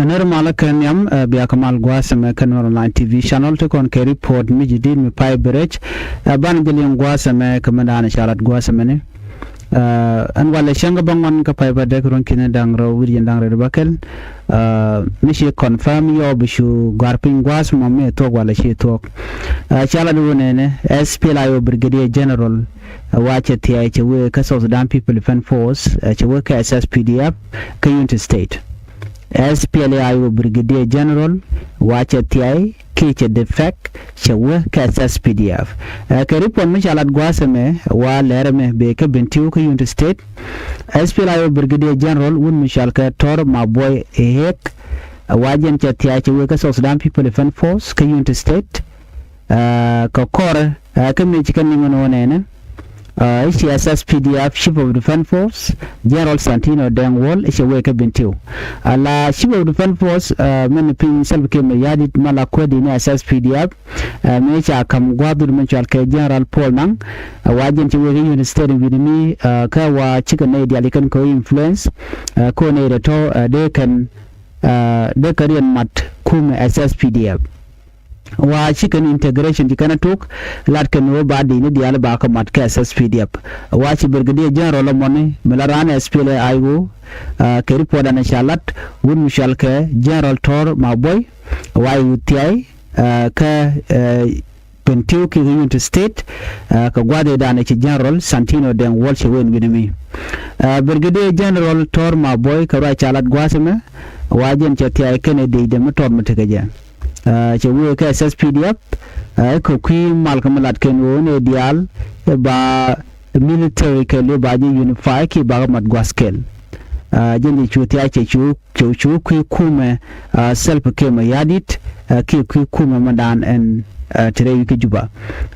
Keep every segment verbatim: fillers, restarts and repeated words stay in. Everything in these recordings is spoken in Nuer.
Nɛr malä kɛ nhiam, ɛ, bia kɛ mal gua̱a̱th ɛmɛ kɛ Nuɛr Online T V channel ti kɔn kɛ report mi ji̱ di̱t mi pay bi rɛc. Ɛ, banɛ jɛ liŋ gua̱a̱th ɛmɛ kɛ mi da̱a̱n ca lat gua̱a̱th ɛmɛ ni. Ɛ, ɛn walɛ cäŋ kä bä ŋuan kä pay bädäk ruɔ̱n ki̱ni da̱ŋ rɛw wi̱r jiɛn da̱ŋ rɛw di bä kɛl. Ɛ, mi ci confirm yɔ bi cu gɔ̱a̱r piny gua̱a̱th mɔ mi thuɔ̱k walɛ ci thuɔ̱k. Ɛ, ca lat wä nɛnɛ, S P L A I O Brigadier General, ɛ, wa cɛ thia̱a̱c cɛ wee kä South Sudan People Defense Force, ɛ, cɛ wee kä S S P D F kä Unity State. S P L A I O Brigadier General wa cɛ thia̱a̱c kiɛ cɛ defect cɛ wee kä S S P D F. Ɛ, kɛ report mi ca lat gua̱a̱th ɛmɛ wa lɛr ɛmɛ bee kä Bentiu kä Unity State. S P L A I O Brigadier General wun mi cɔal kɛ Tɔr Mabuɔy Hek, ɛ, wa jɛn cɛ thia̱a̱c cɛ wee kä South Sudan People Defense Force kä Unity State. Ɛ, kɛ kɔr, ɛ, kä mëë ci kɛ niŋ ɛn ɣöö nɛnɛ, ɛ, i̱ ci S S P D F Chief of Defense Force General Santino Deng Wol i̱ cɛ wee kä Bentiu. Ala Chief of Defense Force, ɛ, mɛn piny Salva Kiir Mayardit mala kuädi ni S S P D F, ɛ, mëë ca ka̱m gua̱a̱th dhut mɛn cɔal kɛ General Paul Nang, ɛ, wa jɛn cɛ wee kä Unity State wi̱ni mi, ɛ, kä wa cikɛ nɛy diaal ci kɛn kɛ influence, ɛ, kɛ ɣöö nɛy rɛ tɔ̱, ɛ, dee kɛn, ɛ, dee kɛ riɛn mat kumɛ S S P D F. Wa ci kɛn integration ci kɛn a tok lat kɛn wä ba dini diaal ba kä mat kɛ S S P D F. Wa ci Brigadier General mɔni mi la ran S P L A I O, ɛ, kɛ report an ca lat wun mi cɔal kɛ General Tɔr Mabuɔy wa i̱ thia̱a̱c, ɛ, kä, ɛ, Bentiu kiɛ kä Unity State, ɛ, kɛ gua̱a̱th ëë dan ci General Santino Deng Wol cɛ wee wi̱ni mi. Ɛ, Brigadier General Tɔr Mabuɔy kɛ ruac ca lat gua̱a̱th ɛmɛ wa jɛn cɛ thia̱a̱c kɛn ɛ dec dee mi tɔt mi tekɛ jɛ. Ɛ, cɛ wee kä S S P D F, ɛ, kɛ kui̱ mal kɛ mi lat kɛn ɣöö nɛy diaal ɛ ba military kɛl ɛ ba jɛ unify kiɛ ba kɛ mat gua̱a̱th kɛl. Ɛ, jɛn jɛ cu thia̱a̱c cɛ cu, cɛ cu kui̱ kumɛ, ɛ, Salva Kiir Mayardit, ɛ, kiɛ kui̱ kumɛ mɛ dan ɛn, ɛ, te rɛy wi̱i̱ kä Juba.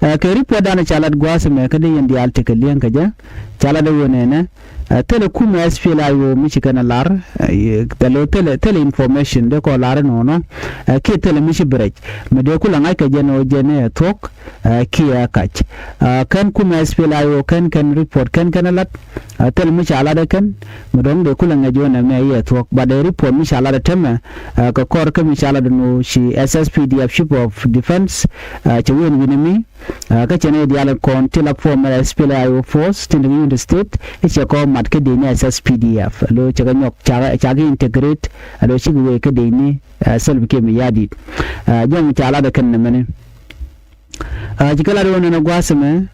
Ɛ, kɛ report dan ca lat gua̱a̱th ɛmɛ kä dee yɛn diaal tekɛ li̱eŋ kɛ jɛ, ca lat ɛ ɣöö nɛnɛ, ɛ, thilɛ kumɛ S P L A I O mi ci kɛn a lar, ɛ, thilɛ, thilɛ, thilɛ information dee kɔ lar inɔnɔ, ɛ, kiɛ thilɛ mi ci bi rɛc mi dee kulɛ ŋa̱c kɛ jɛn ɣöö jɛn ɛ thuɔ̱k, ɛ, kiɛ ɛ kac. Ɛ, kɛn kumɛ S P L A I O kɛn, kɛn report kɛn, kɛn ɛ lat, ɛ, thilɛ mi ca lat ɛ kɛn mi dɔ̱ŋ dee kulɛ ŋäc ɣöö nɛmɛ ɛ thuɔ̱k, but ɛ report mi ca lat ɛ tämɛ, ɛ, kɛ kɔr kä mi ca lat ɛn ɣöö ci S S P D F Chief of Defense, ɛ, cɛ wee wi̱ni mi, ɛ, kä cɛ nɛy diaal kɔn ti la former S P L A I O force tin dee kä Unity State i̱ cɛ kɔ mat kä dec ni S S P D F. Alo cɛ kɛ nyɔk ca kɛ, ca kɛ integrate, alo cikɛ wee kä dec ni, ɛ, Salva Kiir Mayardit. Ɛ, jɔm ca lat ɛ kɛn nɛmɛni. Ɛ, ci kɛ lat ɣöö nɛnɛ gua̱a̱th ɛmɛ,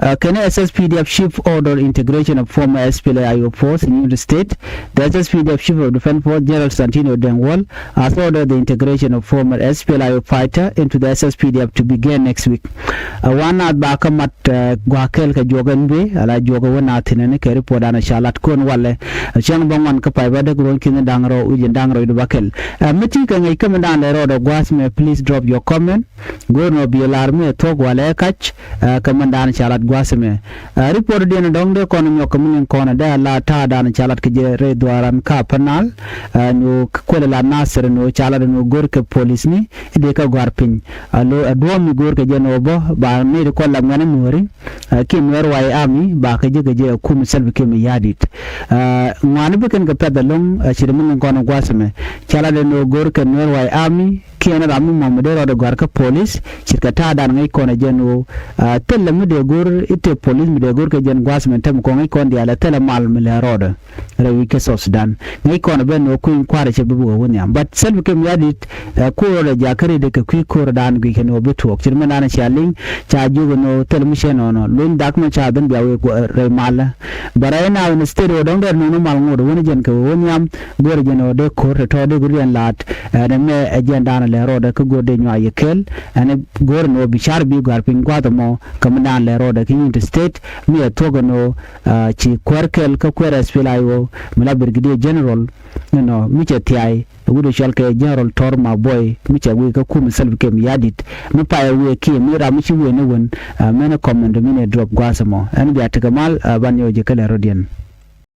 ɛ, kɛn S S P D F chief order integration of former S P L A I O force in Unity State. The S S P D F Chief of Defense Force General Santino Deng Wol has ordered the integration of former S P L A I O fighter into the S S P D F to begin next week. Ɛ, wa naath ba kä mat, ɛ, gua̱a̱th kɛl kɛ juɔk ɛn bi ala juɔk ɛ wä naath thi̱n ɛn kɛ report an ca lat kɔn walɛ. Ɛ, cäŋ bä ŋuan kä pay bädäk ruɔ̱n ki̱ni da̱ŋ rɛw wi̱c jiɛn da̱ŋ rɛw di bä kɛl. Ɛ, mi ti kɛ ŋäc kä mi da̱a̱n lɛ rɔɔdɛ gua̱a̱th mɛ, please drop your comment. Go̱o̱r nɔ bi lar mi ɛ thuɔ̱k walɛ ɛ kac, ɛ, kɛ mɛn da̱a̱n ca lat gua̱a̱th ɛmɛ. Ɛ, report diɛn dɔ̱ŋ dee kɔn nyɔk kɛ mi liŋ kɔn dee a la ta̱a̱ da̱a̱n ca lat kɛ jɛ rɛy dhuaaran ka Upper Nile, ɛ, ni ɣöö kuɛlɛ la Nasir ni ɣöö ca lat ni ɣöö go̱o̱r kɛ polisni i̱ dee kɛ gɔ̱a̱r piny. Alo ɛ duɔ̱ɔ̱m mi go̱o̱r kɛ jɛ ni ɣöö bä ba nɛy ti kɔn la ŋuɛ̈ni Nuääri, ɛ, kiɛ Nuer White Army ba kɛ jek kɛ jɛ ɛ kum Salva Kiir Mayardit. Ɛ, ŋuani bi kɛn kɛ pɛ̈th ɛlɔ̱ŋ, ɛ, ci ri mi liŋ kɔn gua̱a̱th ɛmɛ. Ca lat ni ɣöö go̱o̱r kɛ Nuer White Army kiɛn ram mi mɔm mi dee rɔɔdɛ gɔ̱a̱r kä polis, ce̱tkɛ ta̱a̱dan ŋäc kɔn ɛ jɛn ɣöö, aa, thilɛ mi dee go̱r i̱ te polis mi dee go̱r kɛ jɛn gua̱a̱th min te mi kɔn ŋäc kɔn diaal ɛ thilɛ mal mi lɛ rɔɔdɛ rɛy wi̱c kä South Sudan. Ŋäc kɔn ɛ ben ɣöö kui̱ny kua̱r ɛ cɛ bi bi wä wä nhiam. But Salva Kiir Mayardit, ɛ, ko̱r rɔɔdɛ jakä ri̱t kɛ kui̱ ko̱rdan gui̱c kɛn ɣöö bi tuɔɔk. Ce̱t mi nan ɛ cia liŋ, ca jiök ɛn ɣöö thilɛ mi cɛ nɔnɔ. Luny dak mi ca ben bia wek rɛy malä. But right now instead ɣöö dɔ̱ŋ dee nɔnɔ mal ŋot ɣöö wä ni jɛn kɛ wä wä nhiam, go̱o̱rɛ jɛn ɣöö dee ko̱r tɔ̱tɔ̱ dee ko̱r riɛn la̱a̱t, ɛn mɛ ɛ jɛn da̱a̱n lɛ rɔɔdɛ kä go̱o̱r dee nyuac yɛ kɛl, ɛn go̱o̱rɛ ni ɣöö bi car bi gɔ̱a̱r piny gua̱a̱th ɛmɔ kɛ mi da̱a̱n lɛ rɔɔdɛ kä Unity State, mi ɛ thuɔ̱k ɛn ɣöö, aa, ci kuäär kɛl kä kuäär S P L A I O, mi la Brigadier General, you know, mi cɛ thia̱a̱y, wut ɛ cɔal kɛ General Tɔr Mabuɔy, mi cɛ wee kä kum Salva Kiir Mayardit, mi payɛ wee kiɛ mi ram mi ci wee ni wän, aa, mɛn ɛ comment mi ni drop gua̱a̱th ɛmɔ. Ɛn bia tekɛ mal, aa, ban yɔw jɛ kɛ lɛ rɔ̱diɛn.